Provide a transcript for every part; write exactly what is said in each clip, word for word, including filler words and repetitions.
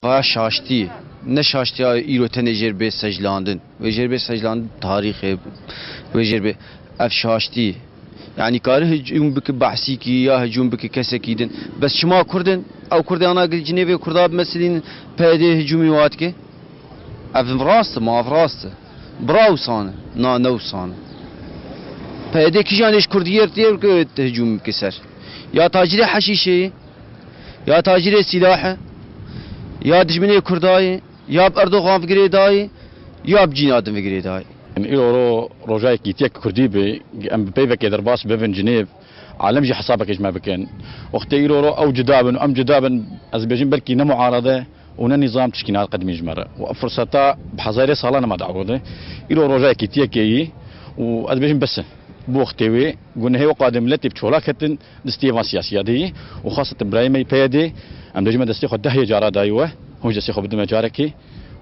Va şaştî, ne şaştiya îro tenê jêr bê sejlandin. Wê jêr bê sejlandin tarîxê, wê jêr bê ev şaştî. Yanî kare hicûm bike behsîkî ya hicûm bike kesekî din. Bes çima Kurd in? Ew Kurdê ana gil cinê vê Kurda bimesilînin P Y D hicûmî wa dike? Ev rast e, ma ev rast e. Bira wisa ne, na ne wisa ne. P Y D kîjan êş Kurdiyê têr ke hicûm bike ser? Ya tacirê heşîşê ye, ya tacirê sîlah e, ya dijminê Kurda ye, ya bi Erdogan ve girêdayî, ya bi cîna din ve girêdayî. Îro ro roja yekîtiyek Kurdî bi, em bi peyvekê derbas bibin Cinêv, alem jî hesabekê ji me bikin. Wextê îro ro ew cuda bin, em cuda bin, ez bêjim belkî ne muarade û ne nîzam tişkî naqedimî ji me re. Û ev firseta bi hezarê salan me diewide. Îro roja yekîtiyekê yî û ez bêjim bes e. Bi wextê wê gunehê wê qadê miletê bi çola ketin, destê van siyasiya de yî û xaseten birayê me yî P Y D, em dê ji me destê xwe dehê cara dayî we, hûn jî destê xwe bidin me carekê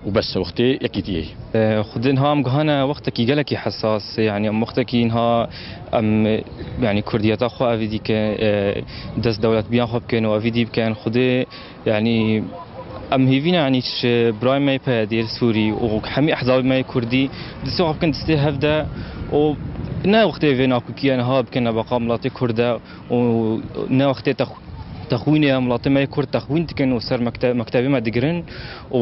û bes wextê yekîtiyê yî. E, Xwedê niha em gihane wextekî gelekî hesas, yanî em wextekî niha em, yanî kurdiyeta xwe evî dî ke, e, dest dewletbiyan xwe bikin û evî dî bikin. Xwedê Yanî, em hêvî ne, yanî, ji birayê me yê P Y D li Sûrî û hemî ehzabê me yê Kurdî destê xwe bikin destê hev de û ne wextê vê nakokî ye niha bikin nebeqa miletê Kurd e û ne wextê tex-, texwînê ye, miletê me yê Kurd texwîn dikin û ser mekte-, mektebê me digirin û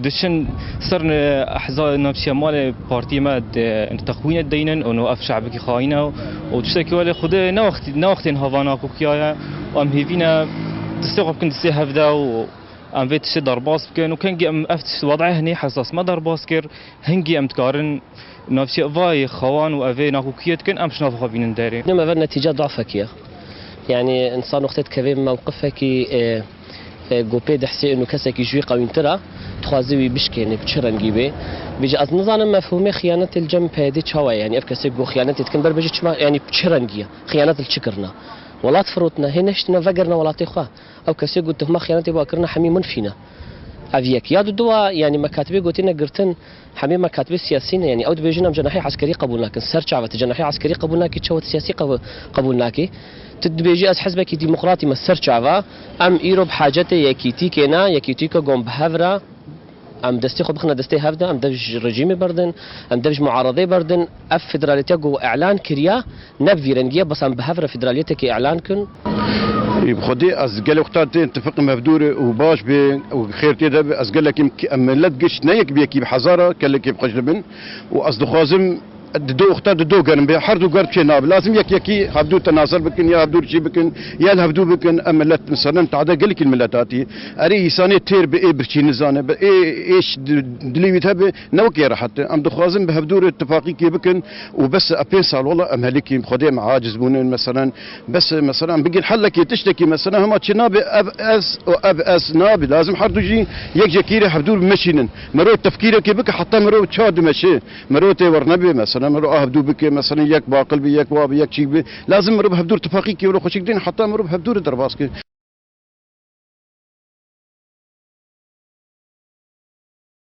diçin ser ne-, ehza-, navçeya malê partiyê me de-, texwînê deynin û no ev şe'bekî xayîn e û tiştekî welê Xwedê ne wextî, ne wextê niha va nakokiya ye û em hêvî ne destê xwe bikin destê hev de û em vê tiştê derbas bikin û kengî em ev tişt wed'ê hinî hesas me derbas kir, hingî em dikarin navçeya vayê xewan û evê nakokiyê dikin, em ji nav xwe bînin derê. Dema ve netîca dafekî ye. Yanî însan wextê dikeve mewqifekî, e, e, ku pê dihsê û kesekî ji wî qewîntir e, dixwaze wî bişkêne, bi çi rengî bê. Bêje, ez nizanim mefhûmê xiyanetê li cem P Y D çawa ye, yanî ev kesê ku xiyanetê dikin, ber bêje çima, yanî bi çi rengî ye? Xiyanet li çi kirine? Welat firotine, hê neştine vegirine welatê xwe. Ew kesê ku tuhma xiyanetê ba kirine hemî munfî ne. Ev yek. Ya duduwa, yanî mekatibê gotîne girtin, hemî mekatibê siyasî ne. Yanî ew dibêjin em cenahê eskerî qebûl nakin. Ser çava tu cenahê eskerî qebûl nakî, çawa tu siyasî qebû-, qebûl nakî? Tu dibêjî ez hizbekî demokratî me, ser çava. Em îro bi hacetê yekîtîkê ne, yekîtîka gom bi hev re. Em destê xwe bixine destê hev de, em dev ji rejîmê berdin, em dev ji muaredê berdin. Ev federalîtiya ku îlan kiriya, ne bi vî rengî ye, bes em bi hev re federalîyetekê îlan kin. Ê, bi Xwedê ez gelek wexta tê tifiqim hevdûr û baş bê û xêr tê de be, ez gelekî em, em millet giş ne yek bi yekî bi hezara gelekî bi xweş dibin û ez dixwazim di do wexta di do gerin bê, her du ger çê nabe. Lazim yek yekî hevdû tenasir bikin ya hevdû çî bikin ya li hevdû bikin. Em millet, meselen, tade gelekî millet hatî. Erê, îsanê têr bi ê birçî nizane, bi ê êş di-, dilê wî hebe, ne wekî rehet e. Em dixwazin bi hevdû re tifaqîkê bikin û bes e pênc sal wela em helikî, Xwedê em aciz bûnin, meselen, bes e, meselen, em bigin hellekê tiştekî, meselen, hema çi nabe, ev ez û ev ez nabe. Lazim her du jî yek jekî re hevdû bimeşînin. Merov tefkîrekê bike, heta merov çawa dimeşe. Merov tê wernebê, meselen, merov a hevdû bike, meselen, yek baqil bi, yek wa bi, yek çîk bi. Lazim merov hevdû tifaqîkê wela xweşik din, heta merov hevdû re derbas ke.